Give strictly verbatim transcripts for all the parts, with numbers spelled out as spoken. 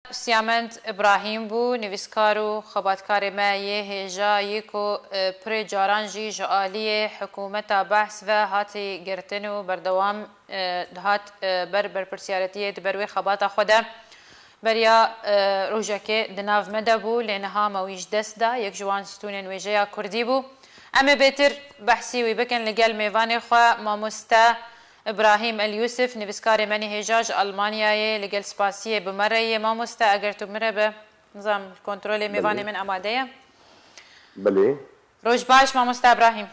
Siyamend Îbrahîm bû, nivîskar û xebatkarê me yê hêja yî ku, e, pirê caran jî ji aliyê hikûmeta Behs ve hatî girtin û berdewam, e, dihat, e, ber berpirsiyarêtiyê di ber wê xebata xwe de. Beriya, e, rojekê di nav me de bû, lê niha me wî ji dest da. Yek ji wan stûnên wêjeya kurdî bû. Em ê bêtir behsî wî bikin li gel mêvanê xwe, mamoste Îbrahîm El Yûsif, nivîskarê me nî hêja ji Almanyayê, li gel spasiyê bi me re ye. Mamoste, eger tu bi min re be, nizam kontrolê mêvanê Belê. min amade ye. Belê. Roj baş, mamoste Îbrahîm.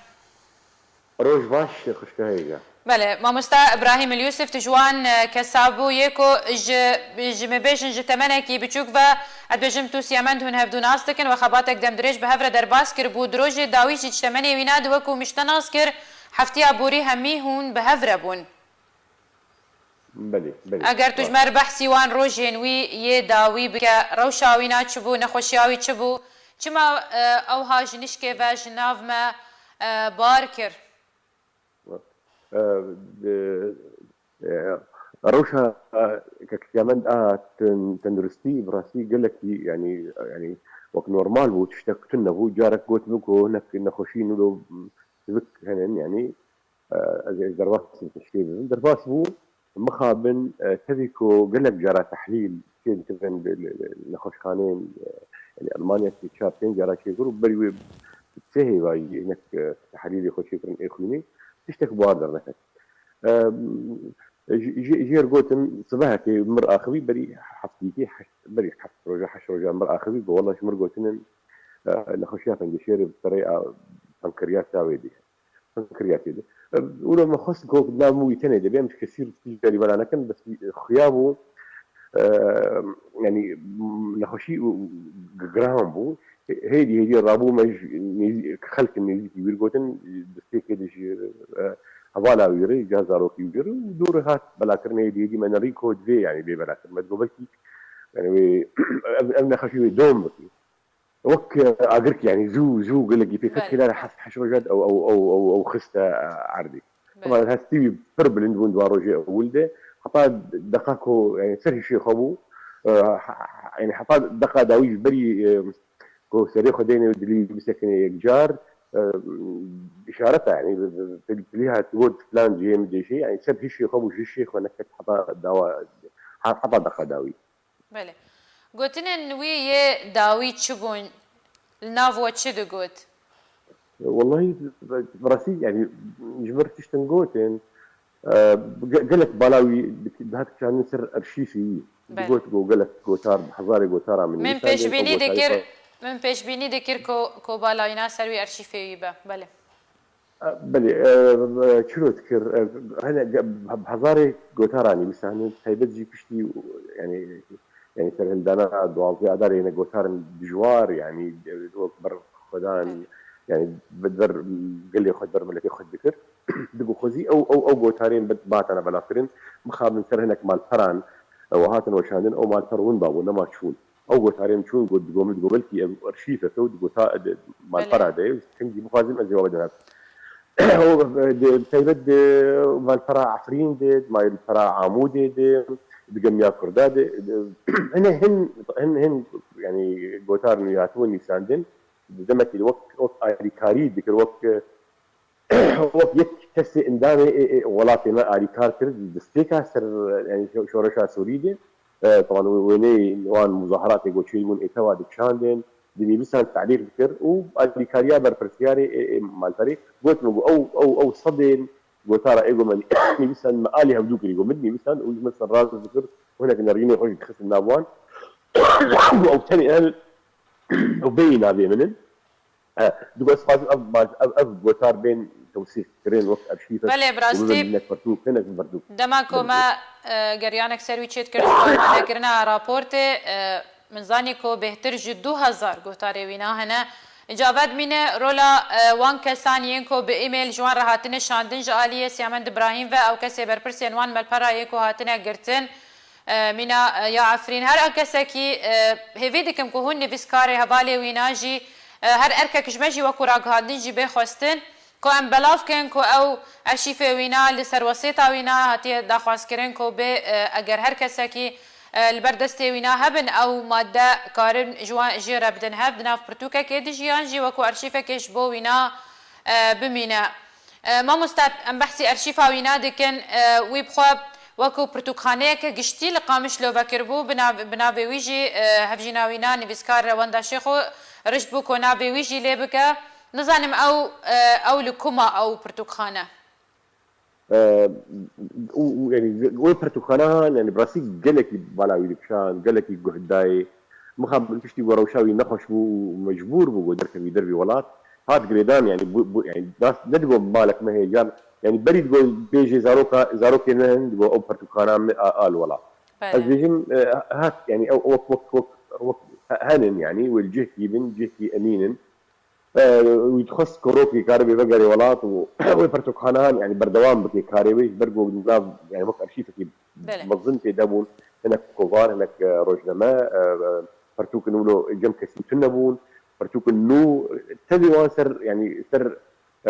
Roj baş, xwişka hêja. Belê, mamoste Îbrahîm El Yûsif, tu ji wan, e, kesa bû yê ku ji, ji me bêjin ji temenekî biçûk ve, ez dibêjim tu Siyamend hûn hevdû nas dikin, we xebatek demdirêj bi hev re derbas kiribû. Di rojê dawî jî ji temenê wîna di wekû min ji te nas kir, heftiya borî hemî hûn bi hev re bûn. Belê, belê. Eger tu ji me re behsî wan rojên wî yê dawî bike, rewşa wîna çi bû, nexweşiya wî çi bû? Çima, e, ewha ji nişkê ve ji nav me, e, bar kir? E, e, e, rewşa, e, Kek Siyamend a ten-, tenduristî, bi rastî gelekî, yanî, yanî wek normal bû, tiştek tune bû. Carek got min ku hinek nexweşî nû sivik henin, yanî, e, ez, ez derbasî tiştê bibim. Derbas bû, mixabin, e, tevî ku gelek cara tehlîl çê dikirin li, li, li nexweşxaneyên, e, yanî Almanya sê çar pênc cara çêkir û berî wê sê hêvayî hinek, e, tehlîlê xwe çêkirin ê xwînê, tiştek bi war derneket. E, ji, ji, jêr gotin, sibehekê mir axivî, berî heftîkê, heşt, berî heft roja, heşt roja mir axivî, got, wela ji mir gotinin, e, nexweşiya fengişêrê bi perê a pankreasa wê dê. Pankreasê de. Û me xwest ku nav min wî tenê de bê, em ji kesî tişt carî bela nekin, bes xuya bû, e, yanî nexweşî û giran bû. Hêdî hêdî rabû me ji nêzî-, xelkin nêzîkî wî gotin, destpêkê de ji, e, hevala wî re, ca zarokî wî re û dû re hat belakirinê, hêdî hêdî me nerî ku divê, yanî bê belakirin. Me digot belkî, yanî wê, ev, ev nexweşî wê dom bikî. Wek, e, agirk, yanî zû, zû gelekî pê ket Belê. Hêla heft heşt roja de ew, ew, ew, ew, ew xiste, e, erdê. Belê. Teban hestî wî pir bilind bûn di wan rojê ewil de. Heta deqa ku, yanî ser hişê xwe bû, e, ha-, ha-, yanî heta deqa dawî ji berî, e, ku serê xwe deyne û dilî bisekine yekcar, e, îşareta, yanî bi, bi, bi, bilî hat got filan cihê min dêşê, yanî ser hişê xwe bû, ji hişê xwe neket heta dawa, ha-, heta deqa dawî. Belê. Gotinên wî yê dawî çi bûn? Li nav we çi digot? Wellahî, bi rastî, yanî, ji mir tiştin gotin, e, ge-, gelek bala wî dik-, dihat kişandin ser arşîfê wî. Belê. Digot ku gelek gotar, bi hezarê gotara min Min nivîsandin, ew pêşbînî gotarê dikir, xwe min pêşbînî dikir ku, ku bala wîna ser wî arşîfê wî be. Belê. Belê, e, e, çilo dikir, e, hene ge-, hezarê gotara nivîsandin, taybet jî piştî, yanî, yanî serhildana duwazdeh Adarê yene gotarin dijwar, yanî, e, wek berxwedan, yanî bi ber gelê xwe, ber miletê xwe dikir. Digo xwezî ew, ew, ew gotarên bi-, batana belavkirin, mixabin ser hinek malperan, e, we hatin weşandin, ew malper winda bû, nema çûn. Ew gotarên çûn, got, digo min, digo belkî ev arşîvek e û digo ta, di malpera Belê. de ye, kengî bixwazim ez ê we bidinam. Ew, e, di, taybet di malpera Efrîn de, di malpera Amûdê de, di gemiya Kurda de, di, hine hin, hin, hin, yanî gotar nû hatibûn nivîsandin, di demekî de wek, wek alîkarî dikir, wek, e, wek yek kesê endamê ê, ê welatê me alîkar kir, di destpêka ser, yanî şo-, şoreşa Sûrî de, e, teban wêneyê wan muzaheratê ku çêbûn ê tewa dikişandin, dinivîsan telîq dikir û alîkariya berpirsiyarê ê, ê malperê got min, got, ew, ew, ew sedên gotara ê ku me nivîsan me alî hevdû kirî, got min nivîsan û ji min ser raz dikir û hinek nerînê xwe jî dixistin nav wan. Got, ew tenê ev, ew bêyî navê min in. E, digo ez xwazim ev, ev, ev gotar bên tewsîf kirin wek arşîvek Belê, bi û rastî, bibin hinek pirtûk, hinek pirtûk. Dema ku Belê. me, e, geriyanek ser wî çêt kir, ji bo amadekirina raportê, e, min zanî ku bêhtir ji du hezar gotarê wîna hene. Îca ve dimîne rola, e, wan kesan yên ku bi email ji wan re hatine şandin ji aliyê Siyamend Îbrahîm ve ew kesê berpirsên wan melpera yê ku hatine girtin. E, mîna, e, ya Efrîn, her a kesekî, e, hêvî dikim ku hûn nivîskarê hevalê wîna jî, e, her erkek ji me jî wekû ragihandin jî bê xwestin, ku em belav kin ku ew arşîfê wîna li ser wesêta wîna hatiye daxwazkirin ku bê, e, eger her kesekî, e, li ber destê wîna hebin, ew madde karin ji wan, jê re bidin hev di nav pirtûkekê de jî, yan jî wekû arşîvekê ji bo wîna, e, bimîne. E, mamoste, em behsî arşîva wîna dikin, e, wî bi xwe wekû pirtûkxaneyeke giştî li Qamişlo vekiribû, bi nav-, bi navê wî jî, e, hevjîna wîna nivîskar Wenda Şêxo rişt bû ku navê wî jî lê bike. Nizanim ew, e, ew li ku ma ew pirtûkxane? E, û, û, yanî, wê pirtûkxanan, yanî, bi rastî gelekî bala wî dikişand, gelekî guh dayê. Mixabin piştî ku rewşa wî nexweş bû û mecbûr bû ku derkevî dervî welat, hat girêdan, yanî, bû, bû, yanî, rast nedigo malek me heye, can, yanî, berî digo bêjê zaroka, zarokê me hene, digo ew pirtûkxana me a, a li welat. Belê. Ez dibêjim, e, hat, yanî, ew wek, wek, wek, wek henin, yanî, wê li cihkî bin, cihkî emîn in. E, wî dixwest ku rokê karibê vegerê welat û wê pirtûkxanan, yanî, berdewam bike karê wê, ji ber ku nav, yanî, wek arşîvekî Belê. mezin tê de bûn, hinek kovar, hinek, e, rojname, e, e, pirtûkin wilo cem kesî tune bûn, pirtûkin nû, tevî wan ser, yanî, ser,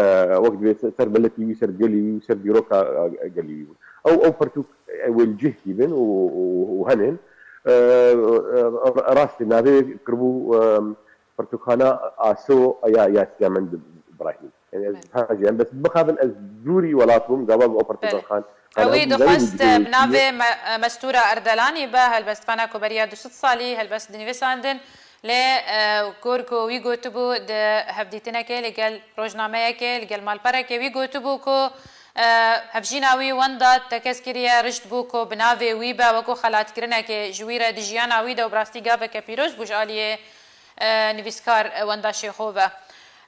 e, wek divê ser, ser miletî wî, ser gelî wî, ser dîroka, e, gelî wî bûn. Ew, ew pirtûk, e, wê li cih dîbin û, û, û henin. E, e, rastî navê kiribû, e, pirtûkxana Aso ya, ya Siyamend Brahîm. Yanî ez Belê. ha jî em bes bixabin ez dûrî welat bûm, gava ew Belê. pirtûkxan. Ewî dixwest bi navê Me-, Mestûra Erdelanî be, helbestvana ku beriya du sed salî helbest dinivîsandin, lê, e, gor ku wî gotibû di hevdîtinekê li gel rojnameyekê, li gel malperekê wî gotibû ku, e, hevjîna wî wenda tekez kiriye, rişt bû ku bi navê wî be, wekû xelatkirinekê ji wî re di jiyana wî de û bi rastî gaveke pîroz bû ji aliyê, e, nivîskar, e, Wenda Şêxo ve.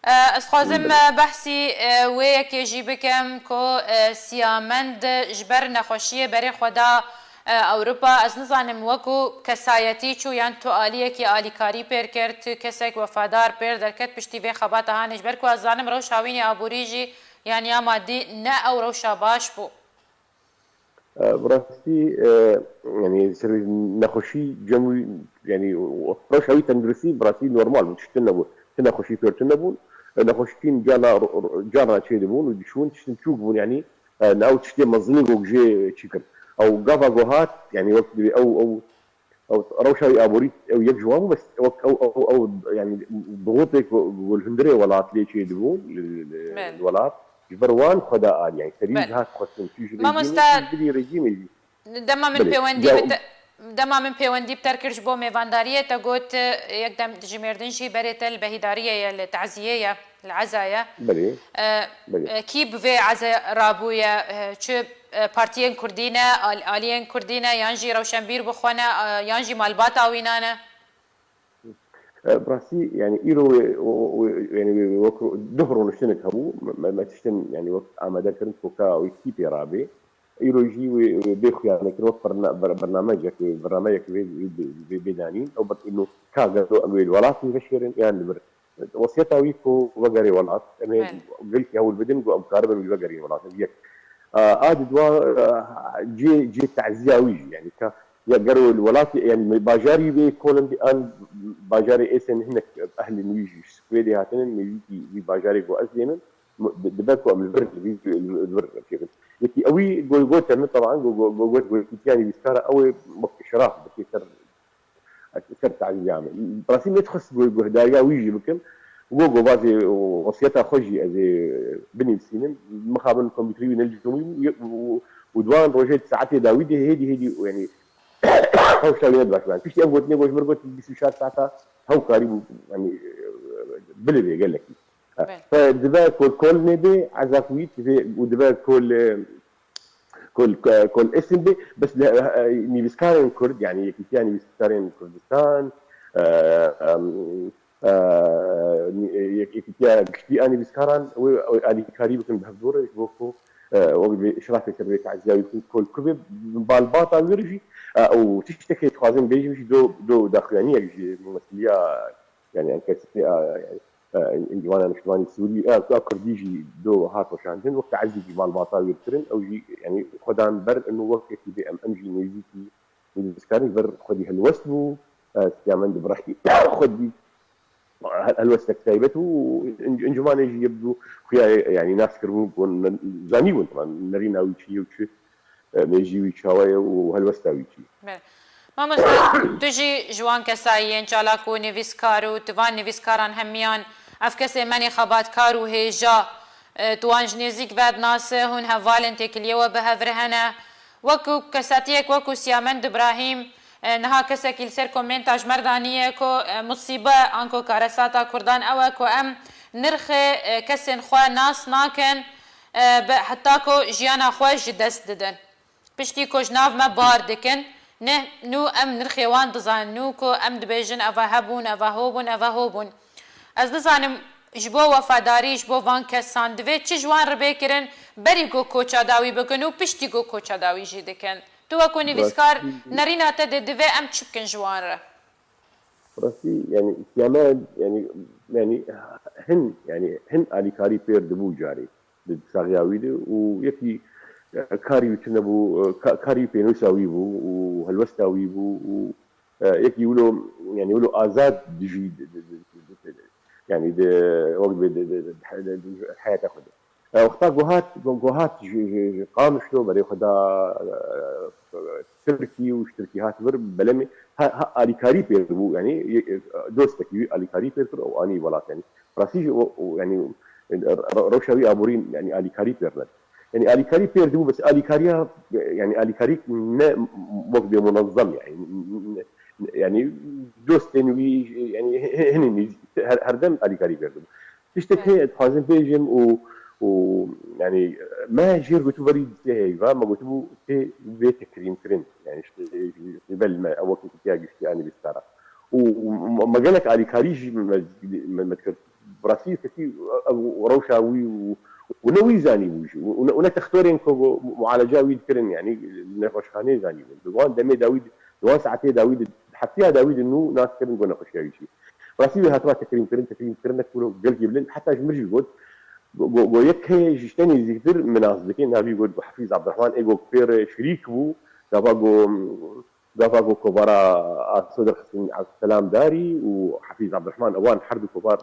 E, ez dixwazim, Belê. e, behsî, e, wê yekê jî bikim ku, e, Siyamend ji ber nexweşiyê berê xwe da, e, Ewropa. Ez nizanim wekû kesayetî çû yan tu aliyekî alîkarî pêr kir, tu kesek wefadar pêr derket piştî vê xebata hanê, ji ber ku ez zanim rewşa wînî aborî jî yan ya madî ne ew rewşa baş bû. E, bi rastî, e, yanî ser nexweşî cem wî, yanî rewşa wî tenduristî bi rastî normal bû, tiştin nebû. Ti nexweşî pêr tune bûn. E, nexweşîn carna, carna çê dibûn û diçûn, tiştin çûk bûn, yanî, e, ne ew tiştê mezin e ku jê çî kir. Ew gava ku hat, yanî wek divê ew, ew, ew rewşa wî aborî, ew yek ji wan bû, bes wek ew, ew, ew, yanî, dixutê ku, ku li hundirê welat lê çê dibû, li, li, Belê. li welat, ji ber wan xwe da alî, yanî serî Belê. jî hat xwestin, çi ji Mamoste, rejîmê jî, birî rejîmê jî. Dema min Belê. pêwendî Ya bi te, dema min pêwendî bi te kir ji bo mêvandariyê, te got, e, yek dem dijimêrdin jî berê te li behîdariyê ye, li taziyê ye, li eza ye. Belê. E, Belê. e, kî bi vê eza rabûye, e, çi, e, partiyên kurdî ne, al-, aliyên kurdî ne, yan jî rewşenbîr bi xwe ne, e, yan jî malbata wîna ne? E, bi rastî, yanî îro wê, o, o, o, yanî wê, wê wek ro-, duh rûniştinek hebû, me, me, me tiştin, yanî wek amade kirin ku ka wê kî pê rabê. Îro jî wê, wê bê xuyanê kirin wek berna-, ber-, bernameyek, wê bernameyek wê, wê, wê, wê bê danîn. Ew ber ino ka gelo em wê li welatê veşêrin, yan li vir. Wesiyeta wî ku vegerê welat, em ê Belê. gelkî hewl bidin ku em karibin wî vegerîn welat. Ev yek. A, a di dua, a, cê, cê taziya wî jî, yanî ka ya gero li welatê, yanî me bajarî wê kolin di an bajarê êsên hinek ehlên wî jî ji Swêdê hatinin, nêzîkî wî bajarê ku ez lê min, m-, di-, dibe ku em li vir, li vî, li vir fêxin. Yekî ewî go-, gote min, teban, go-, go-, go-, got, go-, yekîtiya nivîskara ew ê wek şeraf bikê ser, ser taziya min. Bi rastî me dixwest gu-, guhdariya wî jî bikim. Go, go vazê wesiyeta xwe jî ez ê binivîsînim. Mixabin kompîterî wî ne li cem wî bû, û, û, û di wan rojê di saetê dawî de hêdî, hêdî, yanî, rewşa wî ne di baş ben. Piştî ev gotinê got, ji min got, bîst û çar saeta hew karî bû, yanî, bilivê gelekî. Belê. Fe dibe kol, kol nebe, ezaf wî divê, û dibe kol, e, kol, e, kol isim be, bes le, e, nivîskarên Kurd, yanî Yekîtiya Nivîskarên Kurdistan, e, em, e, ni-, e, yek-, Yekîtiya Giştî a Nivîskaran, wê, wê alîkarî bikin bi hevdû re, ji bo ku, e, wek vê şirafê ser vê taziya wî bikin, kol ku be, balbata wî re jî, e, û tiştekê dixwazim bêjim jî do, do daxuyaniyek ji mumesiliya, yanî enkesê a, e, Encûmena Niştimanî Sûrî, e, a Kurdî jî do hat weşandin, wek tazî jî malbata wî kirin, ew jî, yanî xwedan ber ino wek yekî bê em, em jî nêzîkî nivîskarên ver xwedî helwest bû, e, Siyamend Ibrahîm xwedî hel-, helwestek taybet bû û enc-, encûmanê jî yek du xuya, yanî nas kiribûn ku ne-, zanîbûn, teban nerîna wî çi ye û çi, e, mêjî wî çawa ye û helwesta wî çi ye. Belê. Mamoste, tu jî ji wan kesayî yên çalak û nivîskar û tu van nivîskaran hemiyan, ev kesê menê xebatkar û hêja, e, tu wan ji nêzîk ve dinase, hûn hevalên têkiliyê we bi hev re hene. Wekû kesatiyek wekû Siyamend Ibrahîm, e, niha kesekî li ser komenta ji me re daniye ku, e, musîbe anko karesata Kurdan ew e ku em nirxê, e, kesên xwe nas nakin, e, bi, heta ku jiyana xwe ji dest didin. Piştî ku ji nav me bar dikin, ne nû em nirxê wan dizanin, nû ku em dibêjin, eva hebûn, eva ho bûn, eva ho bûn. Ez nizanim ji bo wefadarî, ji bo van kesan divê çi ji wan re bê kirin, berî ku koça dawî bikin û piştî ku koça dawî jî dikin. Tu wekû nivîskar, nerîna te de divê em çi bikin ji wan re? Rastî, yani, Siyame, yani, yani, hin, yani, hin alîkarî pêr dibû carê di saxiya wî de û yekî, e, karî wî tune bû, e, ka-, karî wî pênûsa wî bû û helwesta wî bû û, e, yekî wilo, yani, wilo azad dijî di, di, di, di, di, yani, di, wek bê di, di, di, di, di heyata xwe de. E, wexta ku hat, ku, ku hat ji, ji, ji Qamişlo berê xwe da, e, Tirkî û ji Tirkî hat vir, belemê ha, ha alîkarî pêr bû, yani, e, e, dostekî wî alîkarî pêr kir û anî welat, yani. Rastî jî o, o, yani, re-, rewşa wî aborî, yani, alîkarî pêr nebû. Yani, alîkarî pêr dibû, bes alîkariya, yani, alîkarî ne wek bê munezzem, yani, yani, dostên wî, yani, he-, he-, hinî nêzîk, her, her dem alîkarî pêr dibû. Tiştek heye, dixwazim bêjim û, û, yani, me jêr gotibû berî sê heyva, me gotibû tê vê tekrîmkirin. Yani, işte, bel me, ew wekî tiya giştî anî bistara. Û, û me gelek alîkarî jî me, me, me dikir. Bi rastî yekî ev rewşa wî û, û ne wî zanîbû jî. Û ne, û ne textorên ku mualeca wî dikirin, yani nexweşxaneyê zanîbûn. Di wan demê dawî, di wan saetê dawî, di heftiya dawî di nû nas kirin ku nexweşiya wî çi. Bi rastî wî hatiba tekrîmkirin, tekrîmkirinek wilo gelkî bilind. Heta ji min jî got, go, go, go yek heye ji te nêzîktir min nas dike. Navî got, go Hefîz Abdurrahman, ê go pêr şirîk bû. Gava go, Gava ku kovara Aso derxistin Selam Darî û Hefîz Abdurrahman, ewan her du kovar,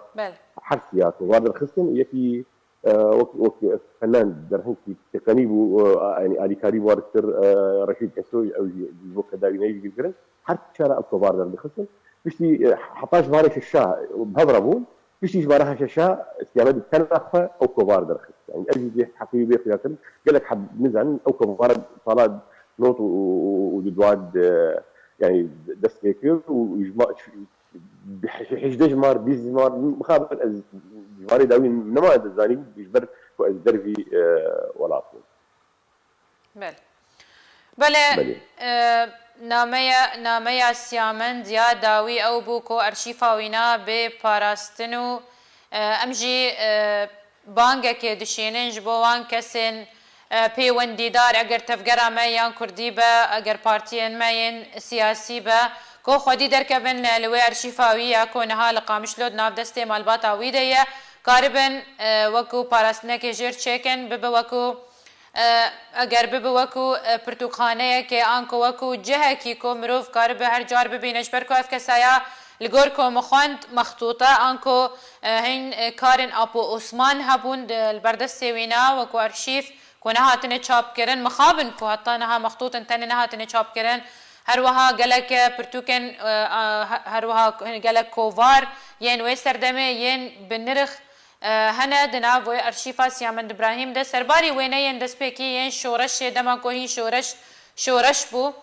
her siya kovar derxistin û yekî, e, wek, wek fenan derhengkî teqenî bû, e, yani alîkarî war dikir, e, Reşîd Keso, ew jî ji bo kedawînayî jî girkirin. Her çara ev kovar derdixistin. Piştî, e, heta ji barê şeşa bi hev re bûn. Piştî ji baraha şeşa Siyame bi tena xwe ew kovar derxist. Yani ev jî dê heqî wî bê xuya kirin. Gelek heb nizanin ew kovara sala not û, û, û, û di dua de, yani dest pê kir û ji ma-, hejdeh ji mar, bîst ji mar, mixabin ez ji barê dawî nema zanî ji ber ku ez dervî, e, welat bûm. Belê. Belê, Belê. e, nameya, nameya Siyamend ya dawî ew bû ku arşîfa wîna bê parastin û, e, em jî, e, bangekê dişînin ji bo wan kesên, e, pêwendîdar, eger tevgera me yan kurdî be, eger partiyên me yên siyasî be, ku xwedî derkevin, e, li wê arşîfa wî ya ku niha li Qamişlo di nav destê malbata wî de ye, karibin, e, wekû parastinekê jêr çêkin, bibe wekû E, eger bibe wekû, e, pirtûkxaneyekê anko wekû cihekî ku mirov karibe her car bibîne, ji ber ku ev kesaya li gor ku min xwend mextût e, anko, e, hîn, e, karên Apo Osman hebûn di, li ber destê wîna wekû arşîv ku nehatine çapkirin, mixabin ku heta niha mextût in, tenê nehatine çapkirin. Her wiha gelek, e, pirtûkên, e, a, he-, her wiha gelek kovar yên wê serdemê yên bi nirx e, hene di nav wê arşîfa Siyamend Ibrahîm de. Serbarî wêneyên destpêkî yên şoreşê, dema ku hîn şoreş, şoreş bû.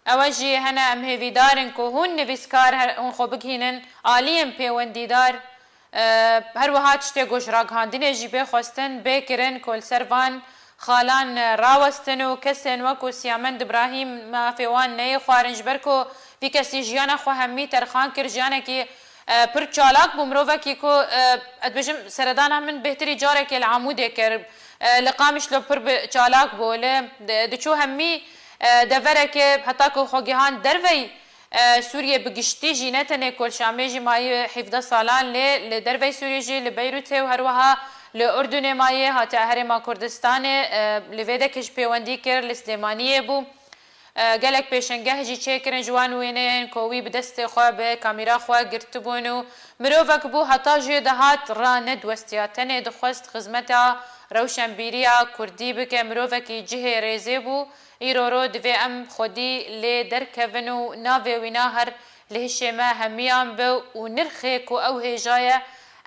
Ewe jî hene, em hêvîdar in ku hûn nivîskar her, hûn xwe bigihînin aliyên pêwendîdar, e, her wiha tiştê ku ji ragihandinê jî bê xwestin, bê kirin ku li ser van xalan, e, rawestin û kesên wekû Siyamend Ibrahîm mafê wan neyê xwarin, ji ber ku vî kesî jiyana xwe hemî terxan kir, jiyanekî e, pir çalak bû, mirovekî ku, e, ez dibêjim, seredana min bêhtirî carekê li Amûdê kir. E, li Qamişlo pir bi çalak bû, li, di, diçû hemî, e, deverekê heta ku xwe gihand derveyî, e, Sûriyê bi giştî jî, ne tenê ku li Şamê jî mayî hevdeh salan, lê li derveyî Sûriyê jî, li Beyrûtê û her wiha li Urdunê mayî, hatiye herêma Kurdistanê, e, li vê dekê jî pêwendî kir, li Silêmaniyê bû. E, gelek pêşengeh jî çêkirin ji wan wêneyên ku wî bi destê xwe, bi kamîra xwe girtibûn û mirovek bû heta jê dihat radiwestiya. Tenê dixwest xizmeta rewşenbîriya kurdî bike. Mirovekî cihê rêzê bû. Îro ro divê em xwedî lê derkevin û navê wîna her li hişê me hemiyan be û nirxê ku ew hêja ye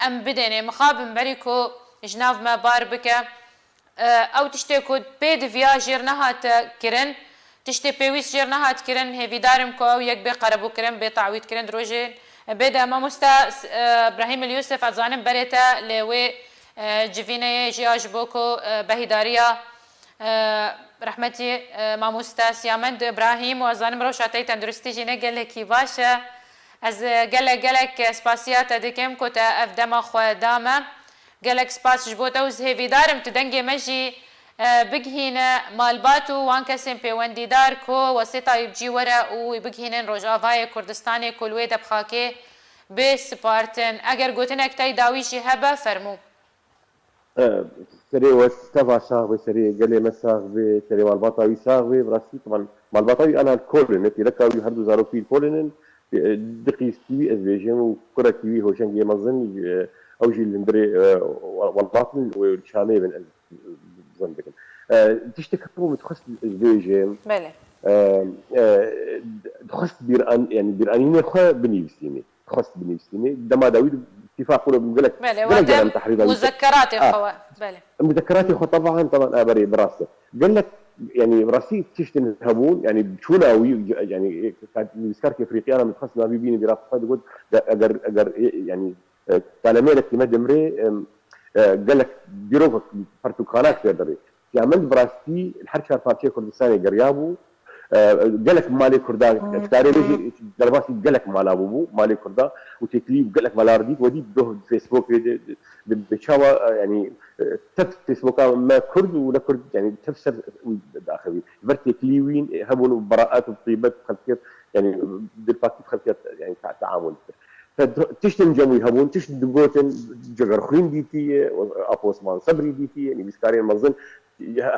em bidênê. Mixabin berî ku ji nav me bar bike. Ew tiştê ku pê diviya jêr nehate kirin, tiştê pêwîst jêr nehat kirin, hêvîdar im ku ew yek bê qerebûkirin, bê tawîtkirin di rojên bê de. Mamoste Brahîm El Yûsif, ez zanim berê te lê wê civîneyê jî ya ji bo ku behîdariya rehmetî mamoste Siyamend Brahîm û ez zanim rewşa te yê tenduristî jî ne gelekî baş e. Ez gelek gelek spasiya te dikim ku te ev dema xwe da me. Gelek spas ji bo te û ez hêvîdar im tu dengê me jî bigihîne malbat û wan kesên pêwendîdar ku Wesê Tayîbcî were û wî bigihînin Rojavayê Kurdistanê ku li wê debxakê bê sipartin. Eger gotinek te yî dawî jî hebe, fermû. Serê we teva sax be, serê gelê me sax be, serê malbata wî sax be. Bi rastî, teban malbata wî ana li Kolin e, pîreka wî, her du zarokî wî li Kolin in. Diqîstî wî ez bêjim û kurekî wî Hoşengê mezin, ew jî li hundirê welat in û li Şamê bin, ez zan dikim. Tiştek hebû min dixwest ez bêjim. Belê. Dixwest bîran, yanî bîranînê xwe binivîsînî. Dixwest binivîsînî. Dema dawî de tîfa xwe gelek, Belê, gelek wate caran tehrîra wî kir. Muzekeratê Ah. xwe we. Belê. Muzekeratê xwe teban, teban, a, berê, bi rast e. Gelek, yanî, bi rastî tiştin hebûn, yanî, çûna wî, yanî, nivîskarkê Efrîqiyana min dixwest navî bînî, bîra xwe digot, eger, eger, yanî, e, kalemêrekî me dimrê, em, e, gelek dîrokek, pertûkanak fêr dibê. Siyamend bi rastî li her çar parçeyê Kurdistanê geriya bû. E, gelek malê Kurda, ez karê bêjî, derbasî gelek mala bûbû, malê Kurda û têkilî gelek mala re dît, we dît doh Facebookê de, de, de, de çawa, e, yanî, e, tev Facebooka me Kurd û ne Kurd, yanî tev ser wî daxivî. Ji ber têkilî wî hebûn û beraet û tîbet xelkê, yanî dilpakî xelkê, yanî te-, teamûl dikir. Te tiştên cem wî hebûn, tişt digotin, Cegerxwîn dîtiye, Apo Osman Sebrî dîtiye, nivîskarên mezin,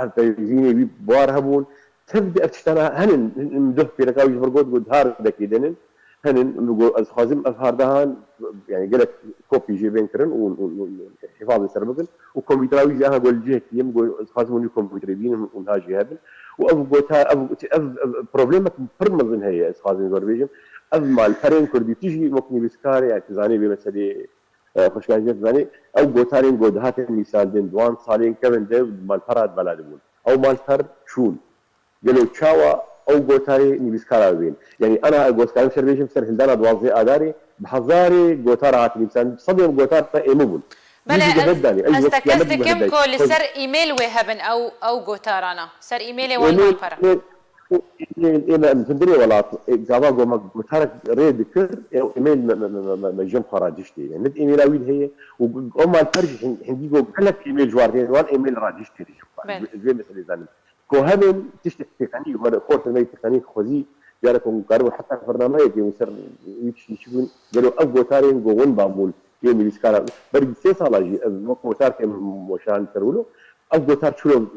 hevpeyvînê wî bi war hebûn. Tev de ev tiştana henin, min doh pîreka wî ji vir got, got, har dekê denin. Henin, min got, ez dixwazim ev hardahan, yanî gelek kopî jê bên kirin û, û, û, û hifazê ser bikin. Û kompîtera wî jî aha got li cihekî ye, min got, ez dixwazim hûn wî kompîterê bînin, hûn ha jî hebin. Û ev gota, ev, ev, ev problemek pir mezin heye, ez dixwazim ji we re bêjim. Ev malperên Kurdî, tu jî wek nivîskar, yanî tu zanî vê meselê, e, xweşka jî tu zanî, ew gotarên ku dihatin nivîsandin, di wan salên kevin de malpera di bela de bûn. Ew malper çûn. Gelo çawa ew gotarê nivîskara bibên? Yanî ana ez karim ser bêjim, ser hildana duwazdeh Adarê bi hezarê gotar hatin nivîsandin, bi sedê gotar te êmi bûn. Belê, Wî jî ez, guhê danî, ew ez wek tekez qiyametiş dikim guhê danî. ku li Xwez- ser e-mail wê hebin ew, ew gotarana. Ser e-mailê wan Êmail, malpera. ê-, ê-, ê-, ê-, em hundirê welat, ê, gava goma gotarek rê dikir, ê, email me, me, me, me, me, me jin xwe radiştê. Yani, net emaila wî heye, û o malper jî hin-, hindî go gelek email ji wardê, wan email radiştê jin xwe. Belê. Ez vê meselê zanim. Ko hebin, tiştek têxenî, were xortê me têxenî xwezî, carek hûn karibûn heta bernameyekê hûn ser wî tiştî çi bûn, gelo ev gotarên go win babûn, yê nivîskara, berî sê sala jî ev wek gotar tê moşan ser wilo, ev gotar çilo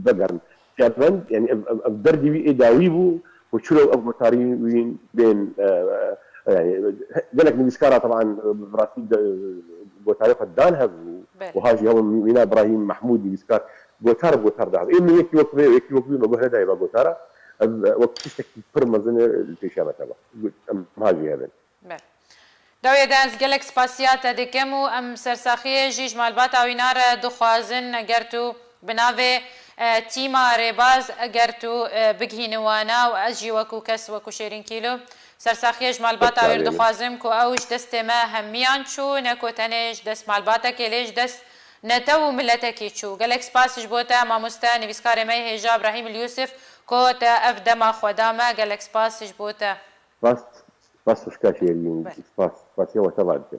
vegerin. Siyabend, yani ev, ev, ev derdî wî ê dawî bû, ku çilo ev gotarî wî bên, e, e, yani, gelek nivîskara, teban, e, bi rastî de, gotarê xwe dan hebû, Belê. Wiha jî hebû Mîna Birahîm Mehmûd nivîskar, gotar bi gotar dahil. Ê min yekî wek vê, yekî wek vê me guh nedayê ve gotara. Ev, e, wek tiştekî pir mezin e li pêşiya me teba. Em ha jî hebin. Belê. Dawiyê de ez gelek spasiya te dikim û em sersaxiyê jî ji malbata wîna re dixwazin, eger tu bi navê, e, tîma Rêbaz, eger tu, e, bigihînî wana û ez jî wekû kes, wekû Şêrîn Kîlo, sersaxiyê ji malbeta wî re dixwazim ku ew ji destê me hemiyan çû, ne ku tenê ji dest malbatekê, lê ji dest netew û miletekî çû. Gelek spas ji bo te, mamoste, nivîskarê me yê hêja Brahîm El Yûsif, ku te ev dema xwe da me. Gelek spas ji bo te. Spas, spas xwişka Şêrîn, Belê. spas, spasiya we teva dikim.